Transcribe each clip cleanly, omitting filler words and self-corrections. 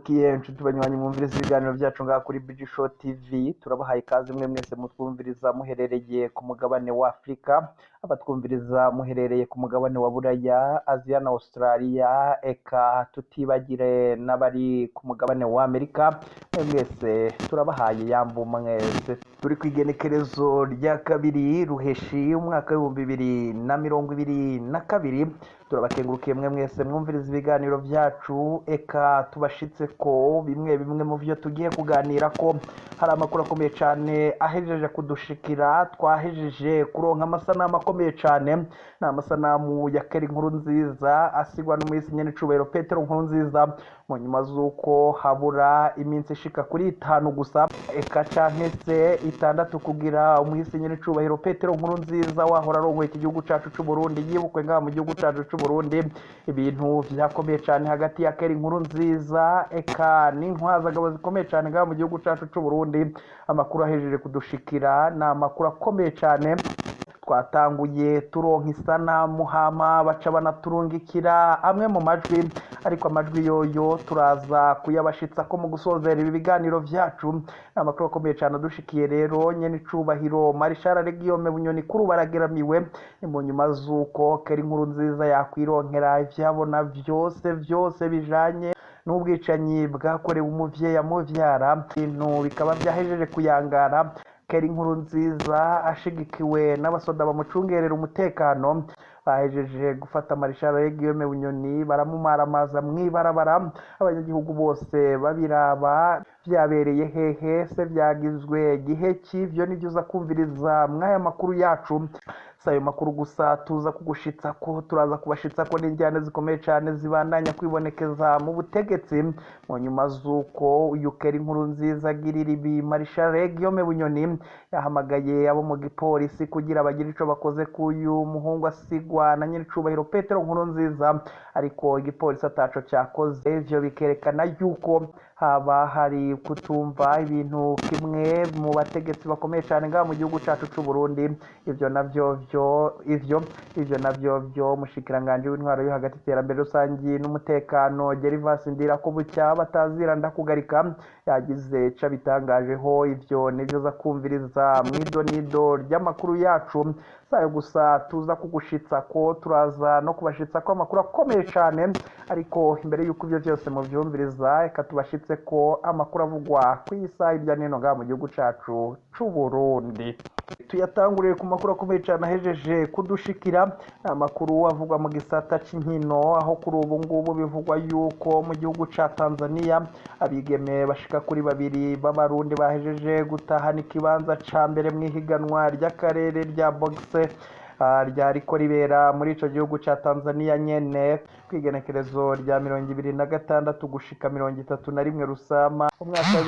Turabakengurukiye nshuti banywanyi mwumviriza ibiganiro byacu ngaha kuri BG Show TV. Turabahaye ikaze mwe mwese mutwumviriza muherereye ku mugabane wa Afurika, abatwumviriza muherereye ku mugabane wa Buraya, Aziya na Australia, eka tutibagire n'abari ku mugabane wa Amerika. Mwe mwese turabahaye yambu mwese. Turi ku igenekerezo rya 2 Ruheshi umwaka w'2022. Turabakengurukiye mwe mwese mwumviriza ibiganiro byacu, eka tubashitse ko bimwe bimwe mu byo tugiye kuganira ko hari amakuru akomeye cyane ahejeje kudushikira. Twahejeje kuronka amasanamu akomeye cyane, ni amasanamu ya Keri Nkuru Nziza asigwa n'umuhisi nyen'icubahiro Petero Nkuru Nziza mu nyuma z'uko habura iminsi ishika kuri 5 gusa, eka canke se 6 kugira umuhisi nyen'icubahiro Petero Nkuru Nziza wahora arongoye iki gihugu cacu c'u Burundi yibukwe ngaha mu gihugu cacu c'u Burundi. Ibintu vyakomeye cane hagati ya Keri Nkuru Nziza eka n'intwazagabo zikomeye cane ngaha mu gihugu cacu c'u Burundi. Amakuru ahejeje kudushikira ni amakuru akomeye cane. Twatanguye turonka isanamu hama baca banaturungikira amwe mu majwi, ariko amajwi yoyo turaza kuyabashitsa ko mu gusozera ibi biganiro vyacu. Ni amakuru akomeye cane adushikiye rero. Nyen'icubahiro Marshal Guillaume Bunyoni kuri ubu arageramiwe, ni mu nyuma z'uko Keri Nkuru Nziza yakwironkera ivyabona vyose vyose bijanye n'ubwicanyi bwakorewe umuvyeyi amuvyara, ibintu bikaba vyahejeje kuyangara. Keri Nkuru Nziza ashigikiwe n'abasoda bamucungerera umutekano bahejeje gufata Marshal Guillaume Bunyoni baramumaramaza mw'ibarabara, abanyagihugu bose babiraba. Vyabereye hehe se? Vyagizwe gihe ki? Vyo nivyo uza kumviriza mw'aya makuru yacu. Si ayo makuru gusa tuza kugushitsa ko, turaza kubashitsa ko n'injyane zikomeye cane zibandanya kwibonekeza mu butegetsi mu nyuma z'uko uyu Keri Nkuru Nziza agirira ibi Marshal Guillaume Bunyoni yahamagaye abo mu gipolisi kugira bagire ico bakoze k'uyu muhungu asigwa na nyen'icubahiro Petero Nkuru Nziza, ariko igipolisi ataco cakoze. Ivyo bikerekana yuko haba hari kutumva ibintu kimwe mu bategetsi bakomeye cane ngaha mu gihugu cacu c'u Burundi. Ivyo navyo vyo ivyo navyo vyo mushikiranganje w'intwaro yo hagati, iterambere rusangi n'umutekano Gervas Ndirakobuca batazira ndakugarika yagize ico abitangajeho. Ivyo nivyo za kumviriza mw'idonido ry'amakuru yacu. Sayo gusa tuza kugushitsa ko, turaza no kubashitsa ko amakuru akomeye cane, ariko imbere y'uko ivyo vyose muvyumviriza, reka tubashitse ko amakuru avugwa kw'isaha hirya n'ino ngaha mu gihugu cacu c'u Burundi. Tuyatanguriye ku makuru akomeye cane ahejeje kudushikira, ni amakuru avugwa mu gisata c'inkino, aho kuri ubu ngubu bivugwa yuko mu gihugu ca Tanzania abigeme bashika kuri 2 b'abarundi bahejeje gutahana ikibanza ca mbere mw'ihiganwa ry'akarere rya boxe ryariko ribera muri ico gihugu ca Tanzania nyene kw'igenekerezo rya 26 gushika 31 Rusama umwaka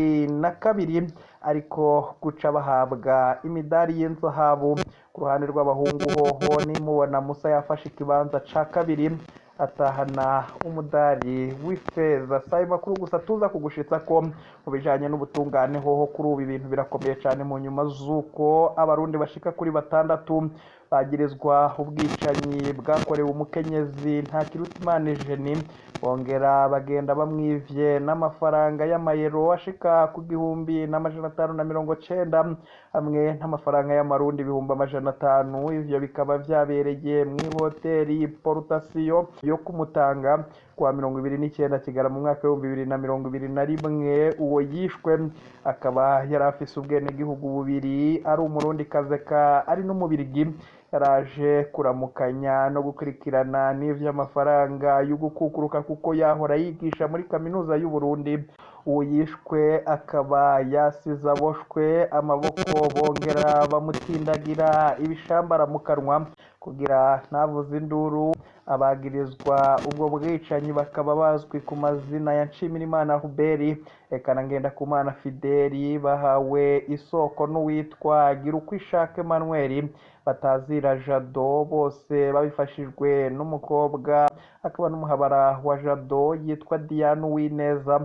w'2022, ariko guca bahabwa imidari y'inzahabu. Ku ruhande rw'abahungu hoho nimubona Musa yafashe ikibanza ca 2 atahana umudari w'ifeza. Si ayo makuru gusa tuza kugushitsa ko mu bijanye n'ubutungane hoho kuri ubu ibintu birakomeye cane mu nyuma z'uko abarundi bashika kuri 6 bagirizwa ubwicanyi bwakorewe umukenyezi Ntakirutimana Eugenie, bongera bagenda bamwivye n'amafaranga y'amayero ashika ku 1590 hamwe n'amafaranga y'amarundi 500,000. Ivyo bikaba vyabereye mw'ihoteli Portation yo kumutanga kuwa 29 Kigarama mu mwaka w'2021. Uwo yishwe akaba yari afise ubwenegihugu bubiri, ari umurundi kazeka ari n'umubirigi. Yaraje kuramukanya no gukurikirana n'ivy'amafaranga y'ugukukuruka kuko yahora yigisha muri kaminuza y'u Burundi. Uwo yishwe akaba yasize aboshwe amaboko, bongera bamutindagira ibishambara mu kanwa kugira ntavuze induru. Abagirizwa ubwo bwicanyi bakaba bazwi ku mazina ya Nshimirimana Hubert eka na Ngendakumana Fideli, bahawe isoko n'uwitwa Girukwishaka Emmanuel batazira Jado, bose babifashijwe n'umukobwa akaba n'umuhabara wa Jado yitwa Diane Uwineza.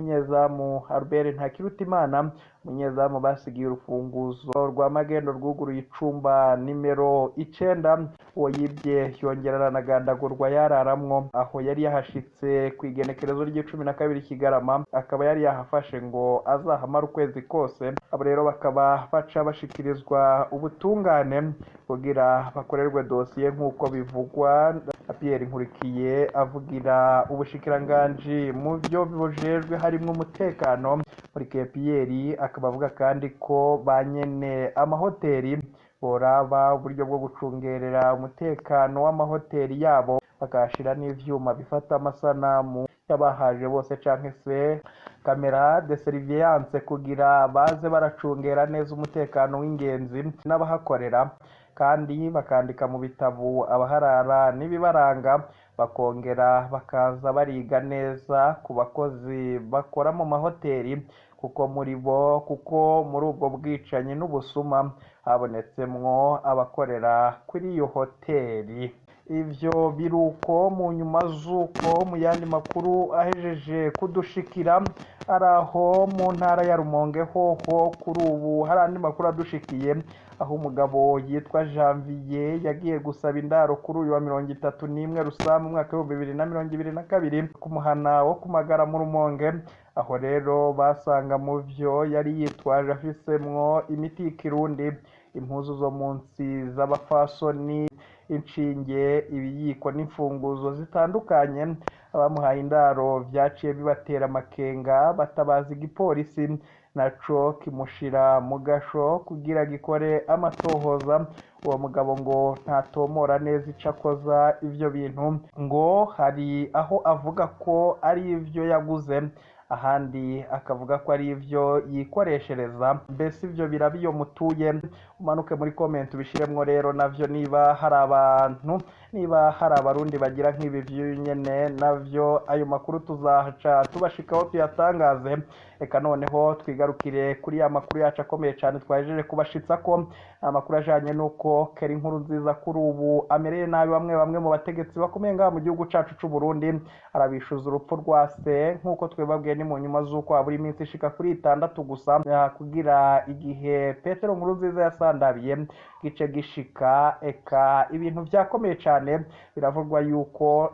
Umunyezamu Albert Ntakirutimana, umunyezamu basigiye urufunguzo rwa magendo rwuguruye icumba nimero 9, uwo yibye yongera aranagandagurwa yararamwo. Aho yari yahashitse ku igenekerezo ry'icumi na kabiri Kigarama, akaba yari yahafashe ngo azahamare ukwezi kose. Abo rero bakaba baca bashikirizwa ubutungane kugira bakorerwe dosiye, nk'uko bivugwa na Pierre Nkurikiye avugira ubushikiranganji mu byo bujejwe harimwo umutekano. Nkurikiye Pierre akaba avuga kandi ko ba nyene amahoteli boraba uburyo bwo gucungerera umutekano w'amahoteli yabo, bakahashira n'ivyuma bifata amasanamu y'abahaje bose canke se caméra de surveillance, kugira baze baracungera neza umutekano w'ingenzi n'abahakorera, kandi bakandika mu bitabo abaharara n'ibibaranga, bakongera bakaza bariga neza ku bakozi bakora mu mahoteli, kuko muri bo, kuko muri ubwo bwicanyi n'ubusuma habonetsemwo abakorera kuri iyo hoteli. Ivyo biruko mu nyuma z'uko mu yandi makuru ahejeje kudushikira ari aho mu ntara ya Rumonge hoho kuri ubu hari andi makuru adushikiye, aho umugabo yitwa Janvier yagiye gusaba indaro kuri uyu wa 31 Rusama umwaka w'2022 ku muhana wo kumagara mu Rumonge. Aho rero basanga mu vyo yari yitwaje afisemwo imiti y'ikirundi, impuzu zo munsi z'abafasoni, inshinge, ibiyiko n'imfunguzo zitandukanye. Abamuhaye indaro vyaciye bibatera amakenga, batabaza igipolisi, naco kimushira mu gasho kugira gikore amatohoza. Uwo mugabo ngo ntatomora neza ico akoza ivyo bintu, ngo hari aho avuga ko ari ivyo yaguze, ahandi akavuga ko ari ivyo yikoreshereza. Mbese ivyo biraba iyo mutuye? Umanuke muri comment ubishiremwo rero navyo, niba hari abantu, niba hari Abarundi bagira nk'ibi vy'uyu nyene, navyo ayo makuru tuzaca tubashikaho tuyatangaze. Reka noneho twigarukire kuri ya makuru yacu akomeye cyane twahejeje kubashitsa ko amakuru ajanye n'uko Keri Inkuru Nziza kuri ubu amereye nabi bamwe bamwe mu bategetsi bakomeye ngaha mu gihugu cacu c'u Burundi, arabishuza urupfu rwa se. Nk'uko twebabwiye, ni mu nyuma z'uko habura iminsi ishika kuri 6 gusa kugira igihe Petero Nkuru Nziza yasandabiye gice gishika. Eka ibintu vyakomeye cyane, biravurwa yuko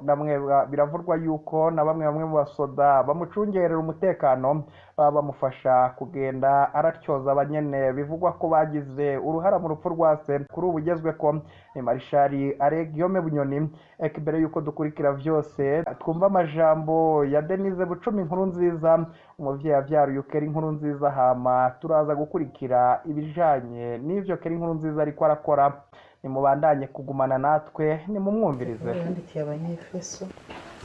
na bamwe bamwe mu basoda bamucungerera umutekano baba bamufasha kugenda aratyoza abanyene bivugwa ko bagize uruhara mu rupfu rwa se. Kuri ubu ugezwe ko ni Marishari Aregiyome Bunyoni. Eka imbere yuko dukurikira vyose, twumva amajambo ya Denise Bucumi Inkuru Nziza, umuvyeyi avyaruye Keri Inkuru Nziza, hama turaza gukurikira ibijanye n'ivyo Keri Inkuru Nziza ariko arakora. Nimubandanye kugumana natwe, nimumwumvirize. Yandikiye Abanyefeso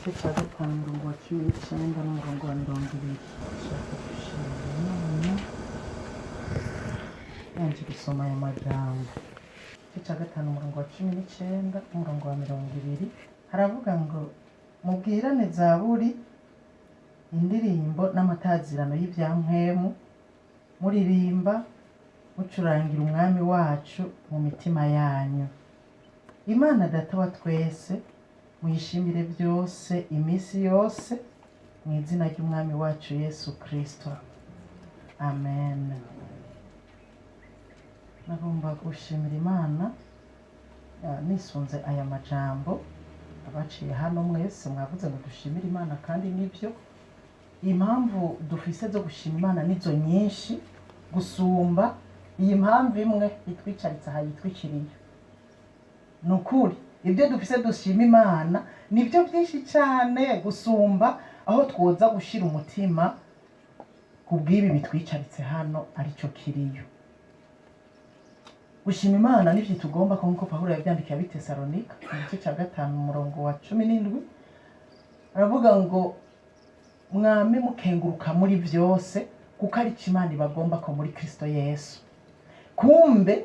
igice cya 5, umurongo wa 19 n'umurongo wa 20. Nshaka gushimira Imana yanje gusoma aya majambo. Igice cya 5, umurongo wa 19 n'umurongo wa 20, haravuga ngo: "Mubwirane zaburi, indirimbo n'amatazirano y'ibyampwemu, muririmba mucurangira Umwami wacu mu mitima yanyu. Imana Data wa twese muyishimire byose iminsi yose mu izina ry'Umwami wacu Yesu Kristo. Amen." Nagomba gushimira Imana nisunze aya majambo. Abaciye hano mwese mwavuze ngo dushimire Imana, kandi nibyo. Impamvu dufise zo gushima Imana nizo nyinshi gusumba iyi mpamvu imwe itwicaritse aha yitwikiriye. Ni ukuri, ibyo dufise dushima Imana nibyo byinshi cyane gusumba aho twoza gushira umutima ku bw'ibi bitwicaritse hano, aricyo kiriyo. Gushima Imana nivyo tugomba ko, nkuko Pawulo yabyandikiye ab'i Tesalonika mu gice cya 5, umurongo wa 17, aravuga ngo: "Mwame mukenguruka muri byose, kuko ari cyo Imana ibagomba ko muri Kristo Yesu." Kumbe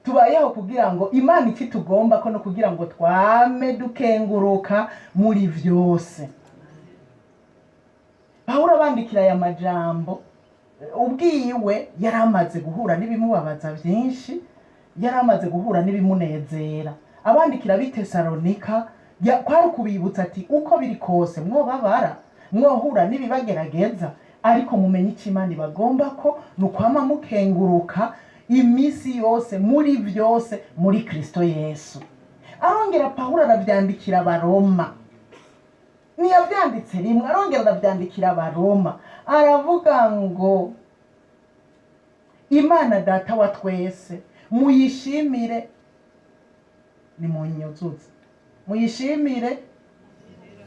tubayeho kugira ngo Imana iki tugomba ko no kugira ngo twame dukenguruka muri byose. Pawulo abandikira aya majambo, ubwiwe yari amaze guhura n'ibimubabaza byinshi, yari amaze guhura n'ibimunezera. Abandikira b'i Tesalonika kwari ukubibutsa ati: "Uko biri kose mwobabara, mwohura n'ibibagerageza, ariko mumenye icyo Imana ibagomba ko ni ukwama mukenguruka iminsi yose muri byose muri Kristo Yesu. Arongera Pawulo arabyandikira Abaroma, ntiyabyanditse rimwe, arongera arabyandikira Abaroma, aravuga ngo Imana Data wa twese muyishimire, nimunyuzuze, muyishimire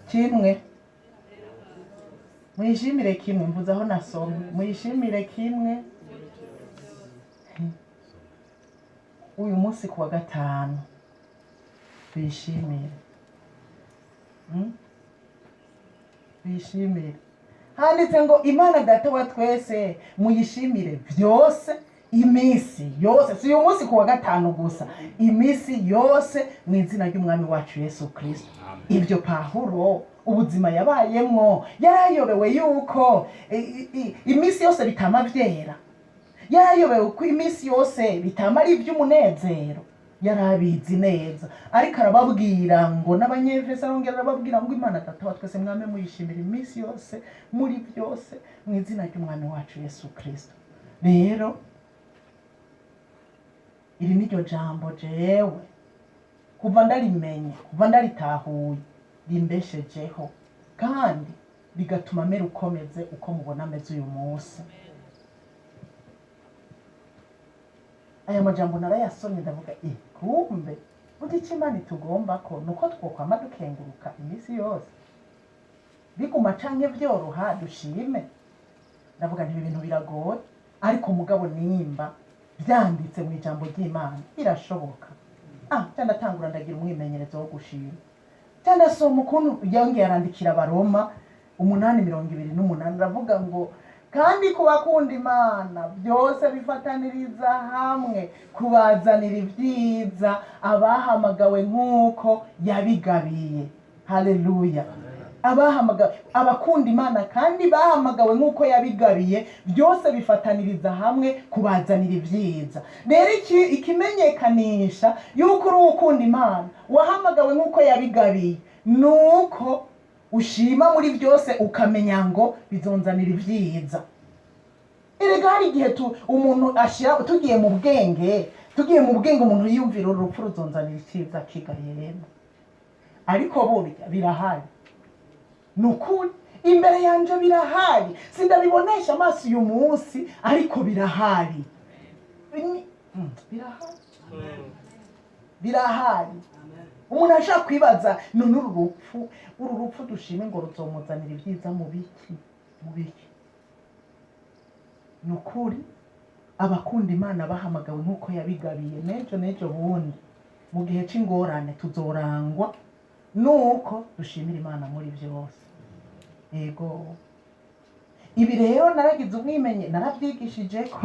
kimwe, muyishimire kimwe, mvuze aho nasomye, muyishimire kimwe. Uyu munsi kuwa gatanu tuyishimire, Tuyishimire. Handitse ngo Imana Data wa twese muyishimire byose iminsi yose, si uyu munsi kuwa gatanu gusa, iminsi yose mu izina ry'Umwami wacu Yesu Kristo. Ibyo Pawulo ubuzima yabayemwo yarayobewe yuko iminsi yose bitama byera, yarayobewe ko iminsi yose bitama ari iby'umunezero, yarabizi neza, ariko arababwira ngo n'Abanyefeso, arongera arababwira ngo Imana Data wa twese mwame muyishimira iminsi yose muri byose mu izina ry'Umwami wacu Yesu Kristo. Rero iri niryo jambo jewe kuva ndarimenye, kuva ndaritahuye, rimbeshejeho kandi rigatuma mera ukomeze uko mubona ameze uyu munsi. Aya majambo narayasomye ndavuga, kumbe burya icyo Imana itugomba ko nuko twokwama dukenguruka iminsi yose, biguma canke vyoroha dushime. Ndavuga nti ibi bintu biragoye, ariko mugabo nimba vyanditse mu ijambo ry'Imana birashoboka. Ca ndatangura ndagira umwimenyerezo wo gushima, ca ndasoma ukuntu yongeye arandikira Abaroma 8:28, aravuga ngo kandi kubakunda Imana byose bifataniriza hamwe kubazanira ibyiza abahamagawe nk'uko yabigabiye. Haleluya. Abahamagawe, abakunda Imana kandi bahamagawe nk'uko yabigabiye, byose bifataniriza hamwe kubazanira ibyiza. Rero ikimenyekanisha yuko uri ukunda Imana wahamagawe nk'uko yabigabiye nuko ushima muri byose, ukamenya ngo bizonzanira ibyiza. Erega hari igihe umuntu ashira, tugiye mu bwenge, tugiye mu bwenge umuntu yiyumvira uru rupfu ruzonzanira icyiza kigayemo, ariko burya birahari, ni ukuri imbere yanje birahari, sindabibonesha amaso uyu munsi ariko birahari. Birahari, birahari. Umuntu ashaka kwibaza none uru rupfu dushime ngo ruzomuzanira ibyiza mu biki, mu biki? Ni ukuri abakunda Imana bahamagawe nk'uko yabigabiye, n'ejo n'ejo bundi mu gihe c'ingorane tuzorangwa nuko dushimira Imana muri byose. Yego, ibi rero naragize umwimenye, narabyigishije ko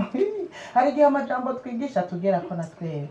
hari igihe amajambo twigisha tugera ko na twebwe.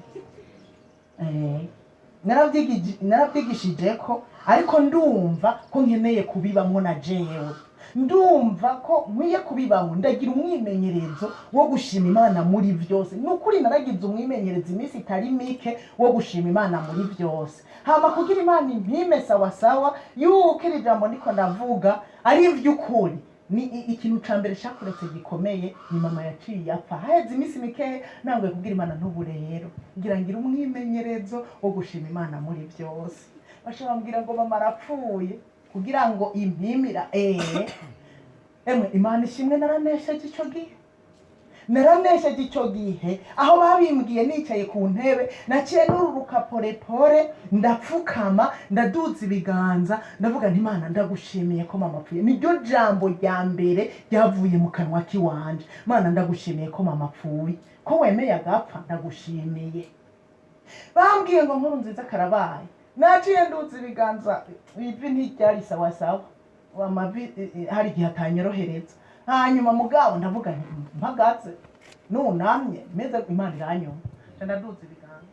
Narabyigishije ko, ariko ndumva ko nkeneye kubibamwo na jewe, ndumva ko nkwiye kubibamwo, ndagira umwimenyerezo wo gushima Imana muri byose. Ni ukuri naragize umwimenyerezo iminsi itari mike wo gushima Imana muri byose, hama kugira Imana impime sawasawa yuko iri jambo ndiko ndavuga ari ivy'ukuri. Ni ikintu ca mbere cakuretse gikomeye ni mama yaciye apfa haheze iminsi mike, nangoye kubwira Imana ntubu rero ngira ngira umwimenyerezo wo gushima Imana muri byose. Baca bambwira ngo mama arapfuye, kugira ngo impimira emwe Imana ishimwe, naranesheje ico gihe, naranesheje ico gihe. Aho babimbwiye nicaye ku ntebe, naciye nururuka porepore, ndapfukama, ndaduza ibiganza, ndavuga nti Imana ndagushimiye ko mama apfuye. Niryo jambo rya mbere ryavuye mu kanwa kiwanje, Mana ndagushimiye ko mama apfuye, ko wemeye agapfa, ndagushimiye. Bambwiye ngo nkuru nziza karabaye, naciye nduza ibiganza, ivi ntiryari sawasawa, amavi hari igihe atanyorohereza. Hanyuma mugabo ndavuga nti mpagaze nunamye meze, Imana iranyumva. Ndaduza ibiganza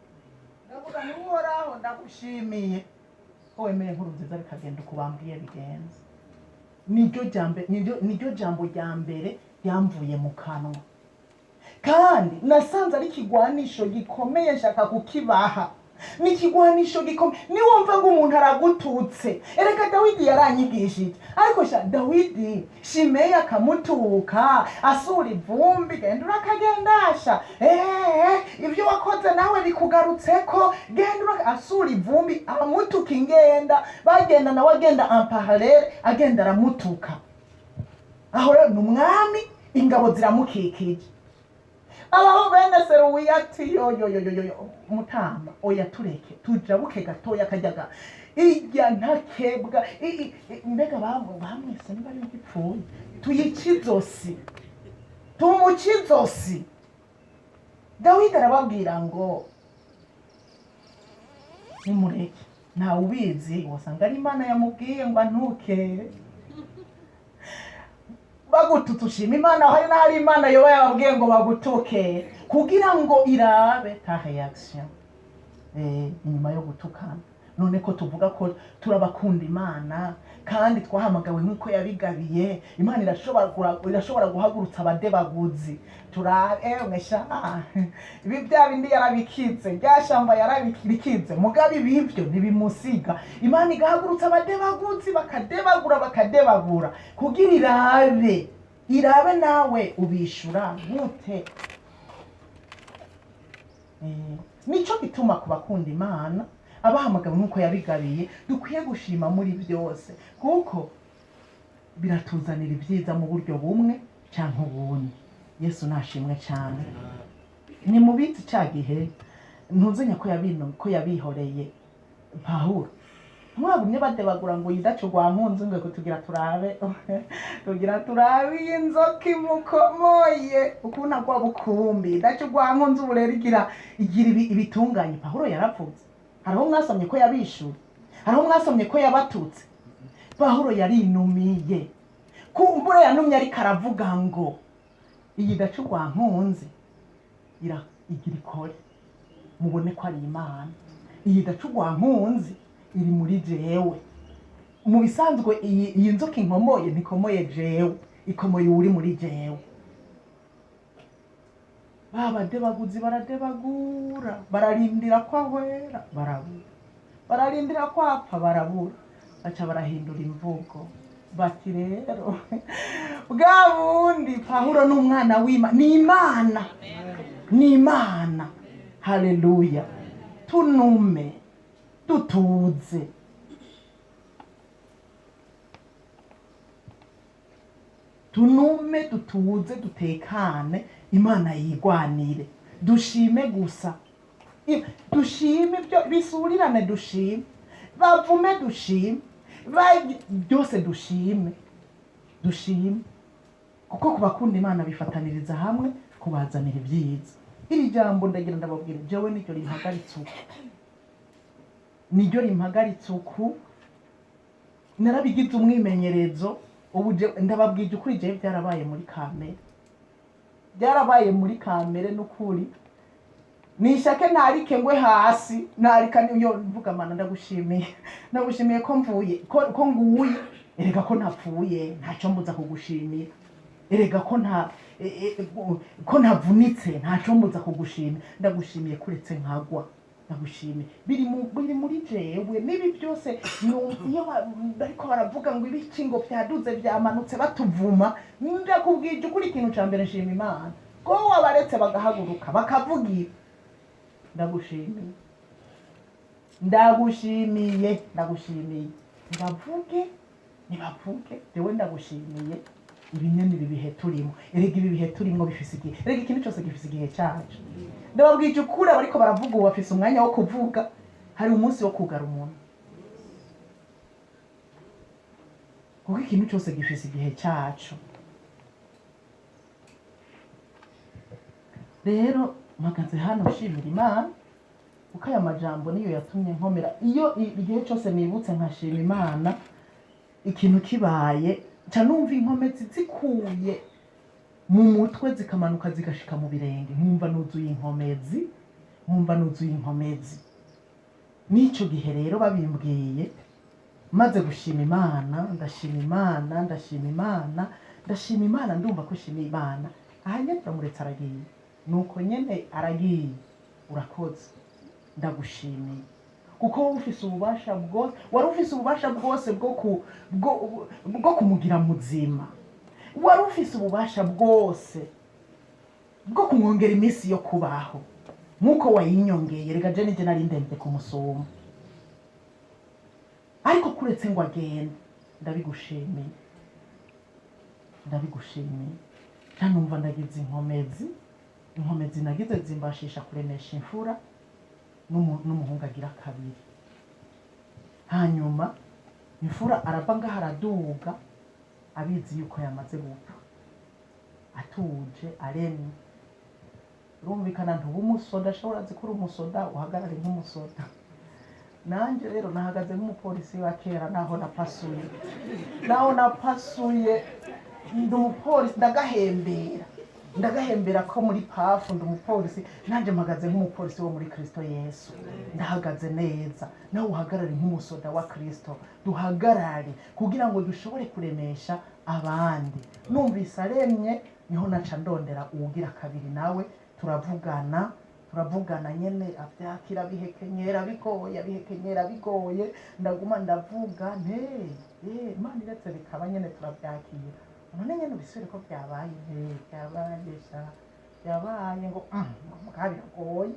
ndavuga nti Uhoraho ndagushimiye ko wemeye nkuru nziza bikagenda uko bambwiye bigenze. Niryo jambo rya mbere ryamvuye mu kanwa, kandi nasanze ari ikigwanisho gikomeye, nshaka kukibaha. Ni ikigwanisho gikomeye. Niwumva ngo umuntu aragututse, erega Dawidi yaranyigishije. Ariko sha Dawidi, Shimeyi akamutuka, asura ivumbi, genda urakagendasha, ibyo wakoze nawe bikugarutseko, genda asura ivumbi, amutuka ingenda bagenda, nawe agenda en parallèle, agenda aramutuka. Aho rero ni umwami, ingabo ziramukikije. Abaho bene Seruwiya ati: "Yo yo yo yo yo yo, mutama, oya, tureke tujabuke gatoya." Kajyaga ijya ntakebwa mbega bamwese niba ari ipfuye, tuyice izosi, tumuce izosi. Dawidi arababwira ngo nimureke, ntawe ubizi, wasanga ari Imana yamubwiye ngo antuke. Bagututse ushima Imana. Hari n'ahari Imana yoba yababwiye ngo bagutuke kugira ngo irabe ta réaction inyuma yo gutukana. None ko tuvuga ko turabakunda Imana kandi twahamagawe nk'uko yabigabiye, Imana irashobora guhagurutsa abadebaguzi. Turabe mwesha ibi bya bindi yarabikitse, rya shamba yarabikitse, mugabe ibivyo ntibimusiga. Imana igahagurutsa abadebaguzi, bakadebagura, bakadebagura kugira irabe nawe ubishura gute. Nico gituma ku bakunda Imana, abahamagawe nk'uko yabigabiye, dukwiye gushima muri byose, kuko biratuzanira ibyiza mu buryo bumwe cyangwa ubundi. Yesu nashimwe cyane. Ni mubizi cya gihe ntuzenya ko yabino ko yabihoreye Pawulo, mwagumye badebagura ngo yidace rwa nkunzi, ngo tugira turabe iyi nzoka imukomoye ukuntu agwa bukumbi. Idace rwa nkunzi ubu rero igira ibitunganye. Pawulo yaravuze, hariho mwasomye ko yabishuye, hariho mwasomye ko yabatutse. Pawulo yarinumiye, kumbura yanumye, ariko aravuga ngo iyi dace rwa nkunzi igira ikore, mubone ko ari Imana. Iyi dace rwa nkunzi iri muri jewe. Mu bisanzwe iyi nzoka inkomoye ntikomoye jewe, ikomoye uri muri jewe. Ba badebaguzi baradebagura, bararindira ko ahwera, barabura, bararindira ko apfa, barabura. Baca barahindura imvugo, bati: "Rero bwa bundi Pawulo ni umwana w'Imana, ni Imana, ni Imana." Haleluya! Tunume, dutuze. Tunume, dutuze, dutekane, Imana yigwanire. Dushime gusa. Dushime ibyo bisurirane, dushime bavume, dushime byose, dushime, dushime, kuko ku bakunda Imana bifataniriza hamwe kubazanira ibyiza. Iri jambo ndagira ndababwira, jewe niryo rimpagaritse uku, niryo rimpagaritse uku. Narabigize umwimenyerezo. Ubu ndababwije ukuri, jewe byarabaye muri kamere, byarabaye muri kamere n'ukuri. Nishake ntarike ngwe hasi, ntarika niyo mvuga: "Mana, ndagushimiye, ndagushimiye ko mvuye, ko nguye. Erega ko ntapfuye, ntacyo mbuza kugushimira. Erega ko nta ko ntavunitse, ntacyo mbuza kugushimira. Ndagushimiye kuretse nkagwa, ndagushimiye." Biri muri jewe n'ibi byose. Iyo bariko baravuga ngo ibiki, ngo byaduze, byamanutse, batuvuma, ndakubwije ukuri, ikintu ca mbere nshima Imana ko wabaretse bagahaguruka bakavugira. Ndagushimiye, ndagushimiye, ndagushimiye. Nibavuge, nibavuge, jewe ndagushimiye. Ibi nyene, ibi bihe turimo, erega ibi bihe turimo bifise igihe, erega ikintu cyose gifise igihe cyacu. Ndababwije ukuri, abariko baravuga ubu bafise umwanya wo kuvuga, hari umunsi wo kugara umuntu, kuko ikintu cyose gifise igihe cyacu. Rero mpagaze hano nshimira Imana, kuko aya majambo niyo yatumye nkomera. Iyo igihe cyose nibutse nkashima Imana, ikintu kibaye nca numva inkomezi zikuye mu mutwe zikamanuka zigashika mu birenge, nkumva nuzuye inkomezi, nkumva nuzuye inkomezi. N'icyo gihe rero babimbwiye, maze gushima Imana, ndashima Imana, ndashima Imana, ndashima Imana, ndumva ko nshimiye Imana. Aha nyene turamuretse aragiye, nuko nyene aragiye. Urakoze. Ndagushimiye kuko wowe ufise ububasha bwose, wari ufise ububasha bwose bwo kumugira muzima, wari ufise ububasha bwose bwo kumwongera iminsi yo kubaho nk'uko wayinyongeye. Reka je nije nari ndemvye kumusumba, ariko kuretse ngo agende, ndabigushimiye, ndabigushimiye. Numva ndagize inkomezi, inkomezi nagize zimbashisha kuremesha imfura n'umuhungu agira kabiri. Hanyuma imfura arava ngaho araduga, abizi yuko yamaze gupfa, atuje, aremye. Urumvikana, ntuba umusoda, ashobora azi ko uri umusoda, uhagarare nk'umusoda. Nanjye rero nahagaze nk'umupolisi wa kera, naho napasuye, naho napasuye, ndi umupolisi, ndagahembera, ndagahembera ko muri pafu ndi umupolisi. Nanjye mpagaze nk'umupolisi wo muri Kristo Yesu, ndahagaze neza. Nawe uhagarare nk'umusoda wa Kristo, duhagarare kugira ngo dushobore kuremesha abandi. Numvise aremye, niho naca ndondera uwugira kabiri, nawe turavugana, turavugana nyene, avyakira bihekenyera bigoye, abihekenyera bigoye. Ndaguma ndavuga nte: "Imana iretse bikaba nyene, turavyakira none nyene, ubisubire ko byabaye." Nte: "Byabaye sha, byabaye." Ngo muga biragoye.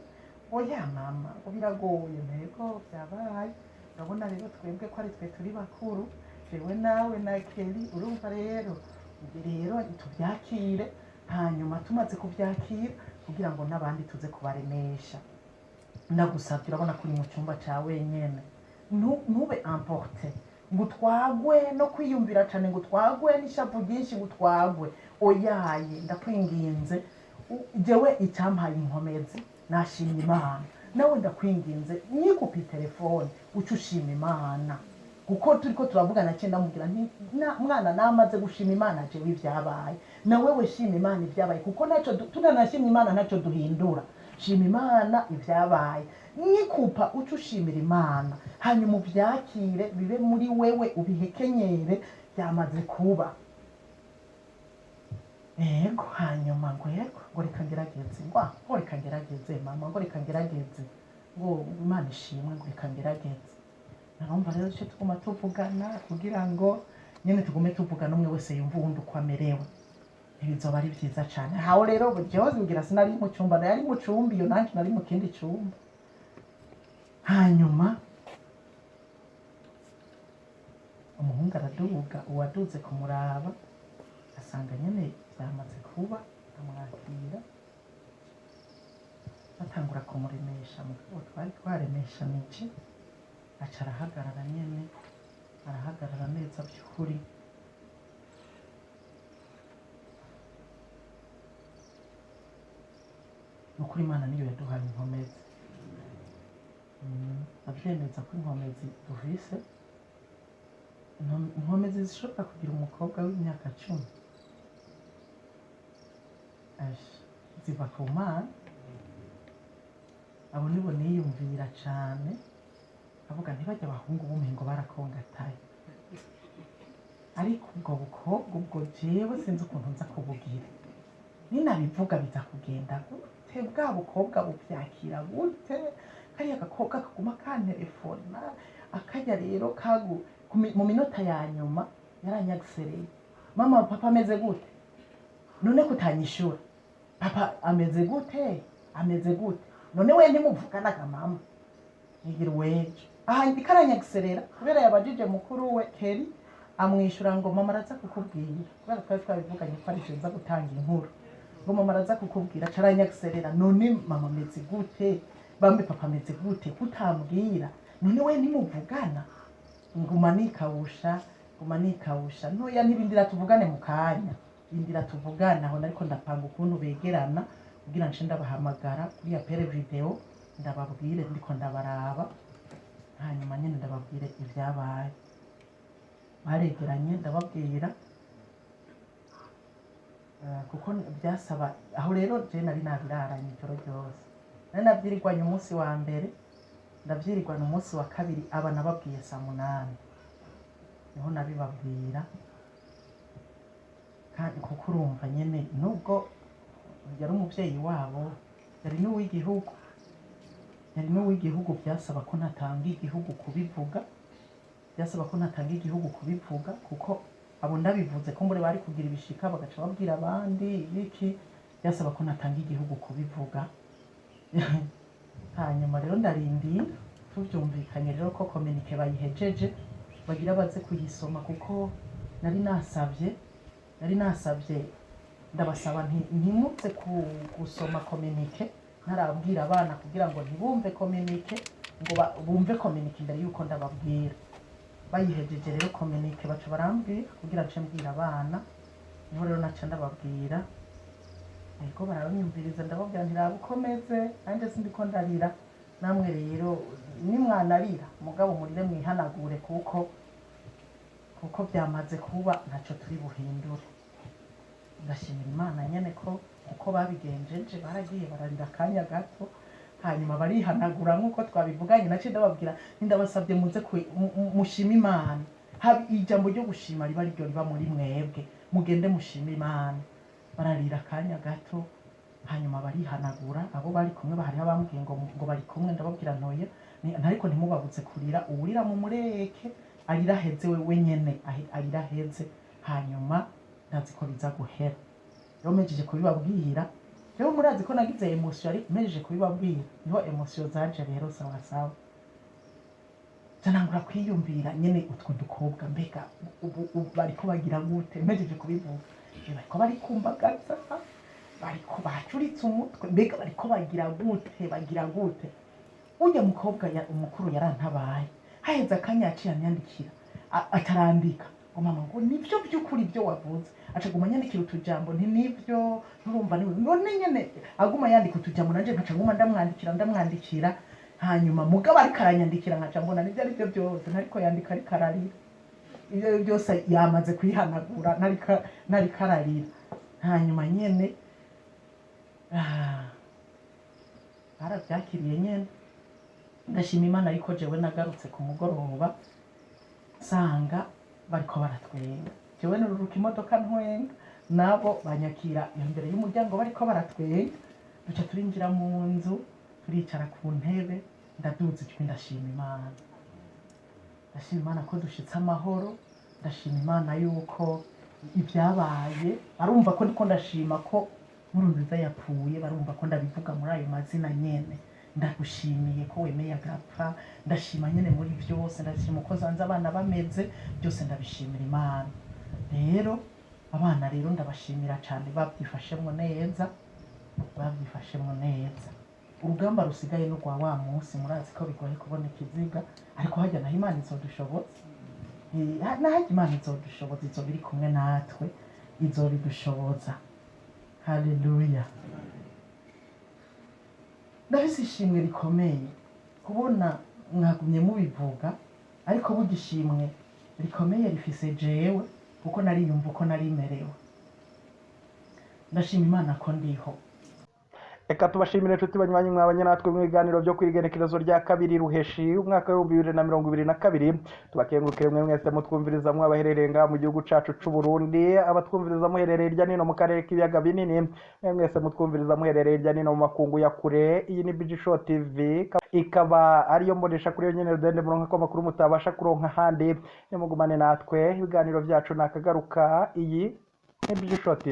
"Oya mama," ngo "biragoye." Ntego byabaye. Urabona rero twebwe ko ari twe turi bakuru, jewe nawe na Keri. Urumva rero, ubwo rero tubyakire, hanyuma tumaze kubyakira, kugira ngo n'abandi tuze kubaremesha. Ndagusabye, urabona ko uri mu cyumba cya wenyine, ntube emporté ngo utwagwe no kwiyumvira cyane, ngo utwagwe n'ishavu ryinshi, ngo utwagwe. Oyaye, ndakwinginze. Jewe icyampaye inkomezi, nashimye Imana. Nawe ndakwinginze, nyikupa telefone uce ushima Imana, kuko turiko turavugana cyenda ndamubwira nti: "Mwana, namaze gushima Imana jewe ibyabaye, na wewe shima Imana ibyabaye, kuko ntacyo tutanashimye Imana ntacyo duhindura. Shima Imana ibyabaye." Nyikupa uce ushimira Imana, hanyuma ubyakire, bibe muri wewe, ubihekenyere, byamaze kuba. Yego. Hanyuma ngo: "Yego," ngo "reka ngerageze," ngo "ah, ngo reka ngerageze mama," ngo "reka ngerageze," ngo "Imana ishimwe," ngo "reka ngerageze." Narumva rero duce tuguma tuvugana kugira ngo nyene tugume tuvugana, umwe wese yumva uwundi uko amerewe. Ntibizoba ari byiza cane aho rero? Jewe ngira sinari mu cumba, nari mu cumba iyo, nanje nari mu kindi cumba. Hanyuma umuhungu araduga, uwaduze kumuraba asanga nyene byamaze kuba, amwakira, batangura kumuremesha. Mugabo twari twaremeshanije, aca arahagarara nyene, arahagarara neza by'ukuri. Ni ukuri, Imana niyo yaduhaye inkomezi. Ndavyemeza ko inkomezi dufise, inkomezi zishobora kugira umukobwa w'imyaka 10, Ash, ziva ku Mana. Abo nibo niyumvira cane, avuga ntibajya abahungu bumengo barakongataye, ariko ubwo bukobwa ubwo jewe sinzi ukuntu nza kubugira, ninabivuga biza kugenda gute, bwa bukobwa buvyakira gute? Kariya gakobwa kaguma kantelefona, akajya rero kagu mu minota ya nyuma yaranyagisereye: "Mama, papa ameze gute? None kutanyishura, papa ameze gute, ameze gute? None we ntimuvuganaga mama?" Nigira wejo aha ikaranyagiserera kubera yabajije mukuru we Keri, amwishyura ngo: "Mama araza kukubwira," kubera twari twabivuganye ko ari nza gutanga inkuru, ngo: "Mama araza kukubwira." Acaranyagiserera: "None mama ameze gute? Bambe papa ameze gute kutambwira? None we ntimuvugana?" Nguma nikawusha, nguma nikawusha ntoya, ntibindira tuvugane mu kanya, indira tuvugane. Aho nariko ndapanga ukuntu begerana kugira nce ndabahamagara kuri ya appel vidéo, ndababwire ndiko ndabaraba, hanyuma nyine ndababwire ibyabaye. Baregeranye, ndababwira. Kuko byasaba aho rero je nari nabiraranye ijoro ryose, nari navyirirwanye umunsi wa mbere, ndavyirirwana umunsi wa kabiri. Aba nababwiye saa 8 niho nabibabwira, kandi kuko urumva nyene nubwo yari umuvyeyi wabo, yari n'uw'igihugu. Yari n'uw'igihugu, byasaba ko ntatanga igihugu kubivuga, byasaba ko ntatanga igihugu kubivuga, kuko abo ndabivuze ko mbure bari kugira ibishika bagaca babwira abandi ibiki. Byasaba ko ntatanga igihugu kubivuga. Hanyuma rero ndarindira, tuvyumvikanye rero ko communiqué bayihejeje, bagira baze kuyisoma, kuko nari nasavye ndabasaba nti ntimuze gusoma communiqué ntarabwira abana, kugira ngo ntibumve communiqué, ngo bumve communiqué imbere yuko ndababwira. Bayihejeje rero communiqué, baca barambwira kugira nce mbwira abana. Niho rero naca ndababwira. Ariko baranyumviriza, ndababwira nti raba ukomeze, nanjye sindiko ndarira, namwe rero nimwanarira mugabo murire mwihanagure, kuko byamaze kuba, ntacyo turi buhindure. Ndashimira Imana nyene ko uko babigenjeje, baragiye bararira akanya gato, hanyuma barihanagura nk'uko twabivuganye. Naciye ndababwira nti ndabasabye muze mushime Imana. Haba ijambo ryo gushima riba ryo riba muri mwebwe, mugende mushime Imana. Bararira akanya gato, hanyuma barihanagura. Abo bari kumwe, hariho abambwiye ngo bari kumwe, ndababwira ntoya ariko ntimubabuze kurira, uwurira mumureke arira aheze, we wenyene arira aheze, hanyuma ndazi ko biza guhera. Rero mpejeje kubibabwira, rero murazi ko nagize émotion, ariko mpejeje kubibabwira niho émotion zaje rero. Sawa sawa, nangura kwiyumvira nyene utwo dukobwa, mbega ubu bariko bagira gute? Mpejeje kubivuga, bariko barikumbagaza, bariko bacuritse umutwe, mbega bariko bagira gute, bagira gute? Urya mukobwa umukuru yarantabaye. Haheze akanya yaciye anyandikira, atarandika ngo mama, ngo nibyo by'ukuri ibyo wavuze. Aca aguma anyandikira utujambo nti nibyo, nturumva niwe none nyene aguma yandika utujambo, nanje nkaca nguma ndamwandikira, ndamwandikira. Hanyuma mugabo ariko aranyandikira, nkaca mbona nibyo aribyo byose, ntariko yandika ariko ararira. Ibyo aribyo byose yamaze kwihanagura, ntariko ararira. Hanyuma nyene barabyakiriye nyene. Ndashima Imana, ariko jewe nagarutse ku mugoroba nsanga bariko baratwenga. Jewe nururuka imodoka ntwenga, nabo banyakira imbere y'umuryango bariko baratwenga. Duca turinjira mu nzu, turicara ku ntebe, ndaduza ijwi, ndashima Imana, ndashima Imana ko dushitse amahoro, ndashima Imana yuko ibyabaye, barumva ko ndiko ndashima ko Nkurunziza yapfuye, barumva ko ndabivuga muri ayo mazina nyene. Ndagushimiye ko wemeye agapfa, ndashima nyene muri byose, ndashima uko zanze abana bameze, byose ndabishimira Imana. Rero abana rero ndabashimira cyane, babyifashemwo neza, babyifashemwo neza. Urugamba rusigaye n'urwa wa munsi. Murazi ko bigoye kubona ikiziga, ariko hajya naho Imana izodushoboza. Nahajya Imana izodushoboza, izoba iri kumwe natwe, izobidushoboza. Haleluya! Ndafise ishimwe rikomeye kubona mwagumye mubivuga, ariko burya ishimwe rikomeye rifise jewe, kuko nariyumva uko narimerewe. Ndashima Imana ko ndiho. Reka tubashimire inshuti banywanyi mwabanye natwe mu biganiro byo kwigenekerezo rya 2 ruheshi umwaka w'2022. Tubakengurukire mwe mwese mutwumviriza mwabaherereye ngaha mu gihugu cacu c'u Burundi, abatwumviriza muherereye hirya nino mu karere k'ibiyaga binini, mwe mwese mutwumviriza muherereye hirya nino mu makungu ya kure. Iyi ni BG Show TV, ikaba ariyo mbonesha kuri yo nyene rudende muronka ko amakuru mutabasha kuronka ahandi. Nimugumane natwe, ibiganiro vyacu nakagaruka. Iyi ni BG Show TV.